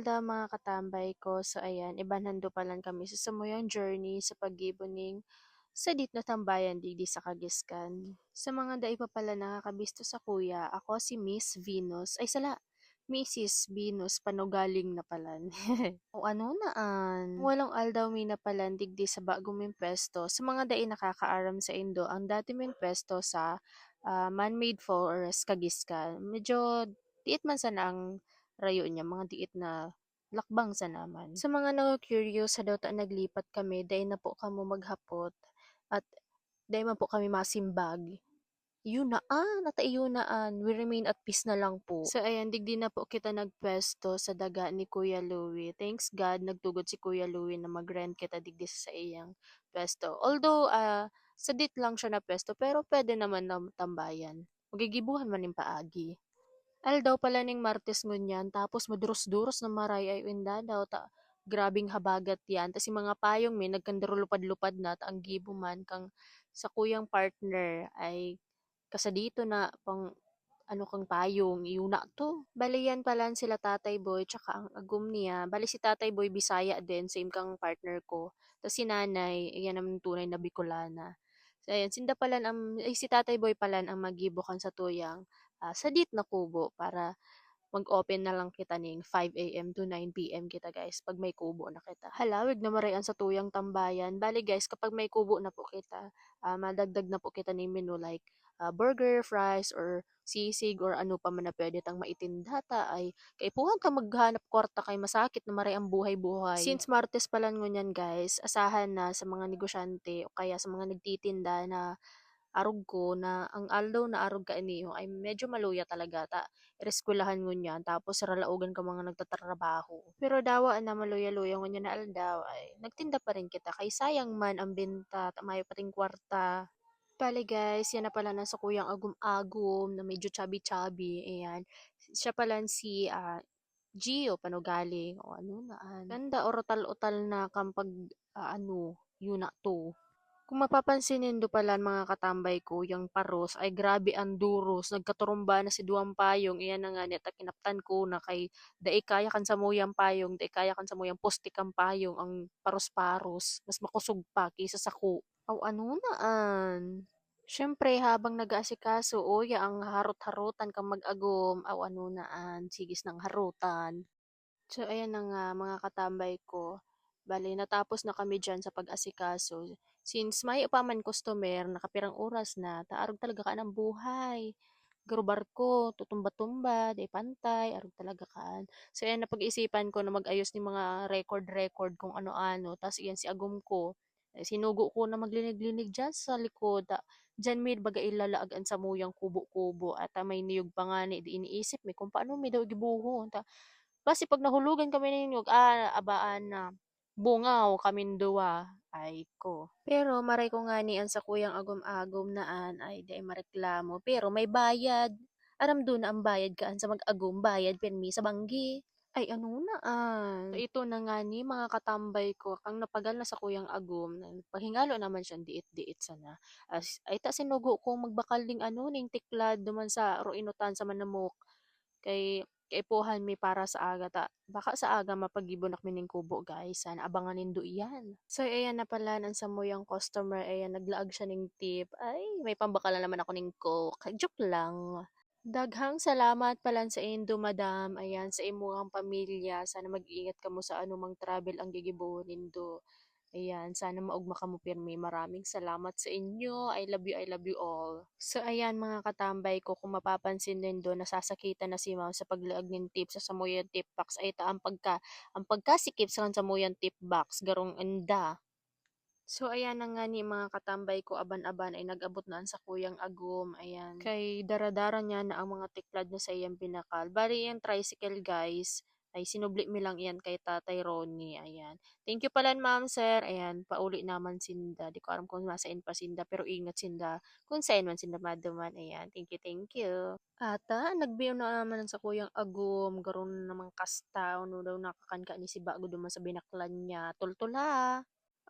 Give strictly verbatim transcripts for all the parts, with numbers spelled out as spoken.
Ata mga katambay ko, so ayan, iban hando palan kami sa samuyang journey sa paggibo ning sadit na tambayan digdi sa Kagiskan. Sa mga dai pa pala nakakabisto sa kuya, ako si Miss Venus, ay sala, Misis Venus Panugaling na palan. O ano na an? Walong aldaw mi na palan digdi sa bago ming pwesto. Sa mga dai nakakaaram sa indo, ang dati ming pwesto sa ah, man-made forest, Kagiskan. Medyo diit man sana ang rayo niya, mga diit na lakbang sana man. Sa mga nangku-curious, sa daw ta naglipat kami, dai na po kamo maghapot at dai man po kami masimbag. Yun na, ah, nata iyo na an. We remain at peace na lang po. So, ayan, digdi na po kita nagpwesto sa daga ni Kuya Louie. Thanks God, nagtugod si Kuya Louie na mag-rent kita digdi sa saiyang pwesto. Although, ah, sadit lang siya na pwesto, pero pwede naman na tambayan. Magigibuhan man nin paagi. Aldaw pala ning Martes ngunyan, tapos maduros-duros na maray ay inda daw ta grabeng habagat yan. Tas yung mga payong mi, nagkandarulupad-lupad na, ta ang gibo man kang sakuyang partner ay kasadito na pang ano kang payong, iyo na to. Bale yan palan sila Tatay Boy tsaka ang agom niya. Bale si Tatay Boy Bisaya din, same kang partner ko. Tas si Nanay, iyan naman tunay na Bicolana. So, ayan, sinda palan ang, ay, si Tatay Boy palan ang maggibo kan satuyang, ah, sadit na kubo para mag-open na lang kita ning five A M to nine P M kita, guys, pag may kubo na kita. Halawig na maray an satuyang tambayan. Bale, guys, kapag may kubo na po kita, ah, madagdag na po kita ning menu like, ah, burger, fries, or sisig, or ano pa man na pwede tang maitinda ta ay kaipuhan ta maghanap kwarta kay masakit na maray ang buhay-buhay. Since Martes palan ngunyan, guys, asahan na sa mga negosyante o kaya sa mga nagtitinda na arog ko na ang aldaw na arog kaini ay medyo maluya talaga ta ireskwelahan ngunyan tapos ralaogan ka mga nagtatrabaho. Pero dawa na maluya-luya ngunyan na aldaw ay nagtinda pa rin kita kay sayang man ang benta ta mayo pating kwarta. Bale guys, yan na pala na sa kuyang agom-agom na medyo chubby-chubby, ayan. Siya pala si, ah, Gio Panugaling, o ano na an. Ganda, orotal-otal na kan pag, ah, ano, yun na to. Kung mapapansin nindo pala, mga katambay ko, yang paros ay grabe ang duros. Nagkaturumba na si duwang payong. Iyan na nga, neta kinaptan ko na kay dai kaya kan samuyang payong, dai kaya kan samuyang poste kan payong ang paros-paros. Mas makusog pa kaysa sako. Aw, ano na an? Siyempre, habang nag-aasikaso, uya ang harot-harotan kan mag-agom. Aw, ano na an? Sigis nang harotan. So, ayan na nga, mga katambay ko. Bale, natapos na kami diyan sa pag-asikaso. Since mayo pa man customer, nakapirang oras na, ta arog talaga kaan ang buhay. Garo barko, tutumba-tumba, dai pantay, arog talaga kaan. So, ayan, napag-isipan ko na mag-ayos ning mga record-record kung ano-ano. Tas, iyan si agom ko, eh, sinugo ko na maglinig-linig diyan sa likod. Ta, diyan mi baga ilalaag an samuyang kubo-kubo. At, ah, may niyog pa ngani, di iniisip mi kung paano mi daw gibohon. Ta, basi pag nahulogan kami nin niyog, ah, abaan na, bungaw kaming duwa. Ay ko. Pero maray ko ngani an sakuyang agom-agom na an, ay dai mareklamo. Pero may bayad. Aram do na ang bayad kaan sa mag-agom, bayad pirmi sa banggi. Ay, ano na an? So, ito na ngani, mga katambay ko, kan napagal na sakuyang agom, nagpahingalo naman siyang diit-diit sana. As, ay ta sinugo ko magbakal ning ano, ning tiklad duman sa Roinotan sa Manamok. Kay kaipuhan mi para sa aga ta, baka sa aga mapaggibo na kami ning kubo, guys. Sana abangan nindo iyan. So, ayan na pala an samuyang customer, ayan, naglaag siya ning tip. Ay, may pambakal na naman ako ning Coke. Joke lang. Daghang salamat palan saindo, madam. Ayan, sa imuhang pamilya. Sana mag-iingat kamo sa anumang travel ang gigibohon nindo. Ayan, sana maogma kamo pirmi. Maraming salamat sa inyo. I love you, I love you all. So, ayan, mga katambay ko, kung mapapansin nindo, nasasakitan na si ma'am sa paglaag nin tip sa samuyang tip box. Ay, ta ang pagka-, ang pagkasikip sa samuyang tip box, garong anda. So, ayan na nga ni mga katambay ko, aban-aban ay nag-abot na an sakuyang agom, ayan. Kay dara-dara niya na ang mga tiklad na sa iyang binakal. Bali, yung tricycle, guys, ay sinubli mi lang iyan kay Tatay Ronnie, ayan. Thank you palan, ma'am, sir, ayan, pauli naman sinda. Di ko aram kung masain pa sinda, pero ingat sinda kung sain man sinda maduman, ayan. Thank you, thank you. Ata, nagbiyo na naman an sakuyang agom, garo na naman kasta, ano daw nakakan kaini si bago duman sa binaklan niya. Tultula!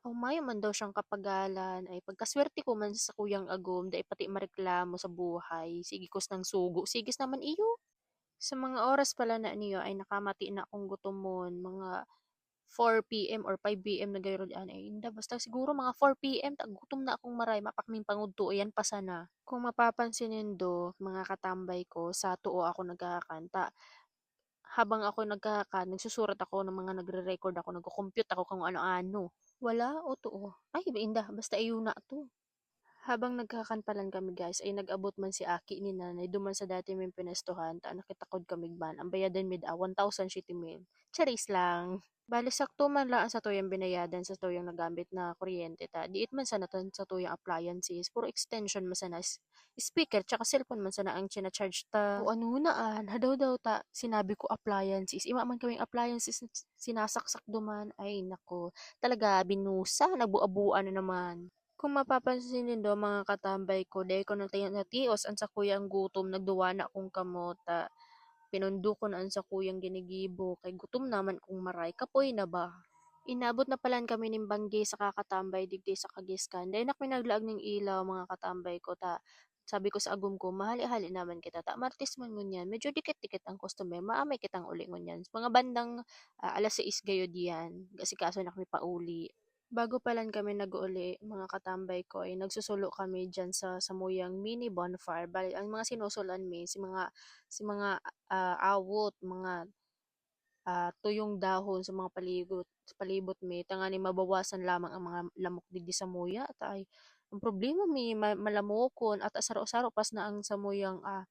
Aw, mayo man daw siyang kapagalan. Ay, pagkaswerte ko man sa sakuyang agom, dai pati mareklamo sa buhay. Sige, kusnang sugo. Sigis naman iyo. Sa mga oras pala na niyo ay nakamati na akong gutomon, mga four P M or five P M na gayod an ay inda. Basta siguro mga four P M ta gutom na akong maray, mapak ming pangudto, ayan pa sana. Kung mapapansin nindo, mga katambay ko, sa too ako nagkakakan, ta habang ako nagkakakan, nagsusurat ako ng mga nagre-record ako, nagko-compute ako kung ano-ano. Wala o too? Ay, inda, basta iyo na to. Habang nagkakakan palan kami, guys, ay nag-abot man si aki ni nanay duman sa dati ming pwestuhan, ta nakitakod kami man, ang bayadan mi daa, one thousand siete mil. Charis lang. Bale, sakto man lang ang satuyang binayadan, satuyang nagamit na kuryente ta. Diit man sana tan satuyang appliances, puro extension man sana, s-, speaker tsaka cellphone man sana ang china-charge ta. O ano na an, hadaw daw ta, sinabi ko appliances, ima man kaming appliances na sinasaksak duman. Ay, nako, talaga binusa, nagbuabuan na naman. Kung mapapansin nindo, mga katambay ko, dai ko nati-, natios an sakuyang gutom, nagduwa na akong kamot, ah, pinundo ko na an sakuyang ginigibo, kay gutom naman kong maray, kapoy na ba. Inabot na palan kami nin banggi sa kakatambay digdi sa Kagiskan. Dai na kami naglaag nin ilaw, mga katambay ko, ta sabi ko sa agom ko, "Mahali-hali naman kita, ta Martes man ngunyan, medyo dikit-dikit ang customer, maamay kitang uli ngunyan." Mga bandang, ah, alas sais gayod yan, asikaso na kami pauli. Bago palan kami nag-uli, mga katambay ko, ay nagsusulo kami diyan sa samuyang mini bonfire. Bale, ang mga sinusuloan mi, si mga, si mga, ah, awot, mga, ah, tuyong dahon sa mga paligot, sa palibot mi, tanganing mabawasan lamang ang mga lamok digdi samuya. Ta ay, ang problema mi, ma-, malamokon at asaro-saro pas na ang samuyang, ah,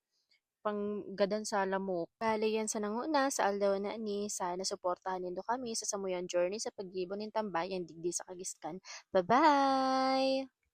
panggadan sa lamok. Bale, yan sana nguna sa aldaw na ni. Sana suportahan nindo kami sa samuyang journey sa paggibo nin tambayan digdi sa Kagiskan. Bye-bye!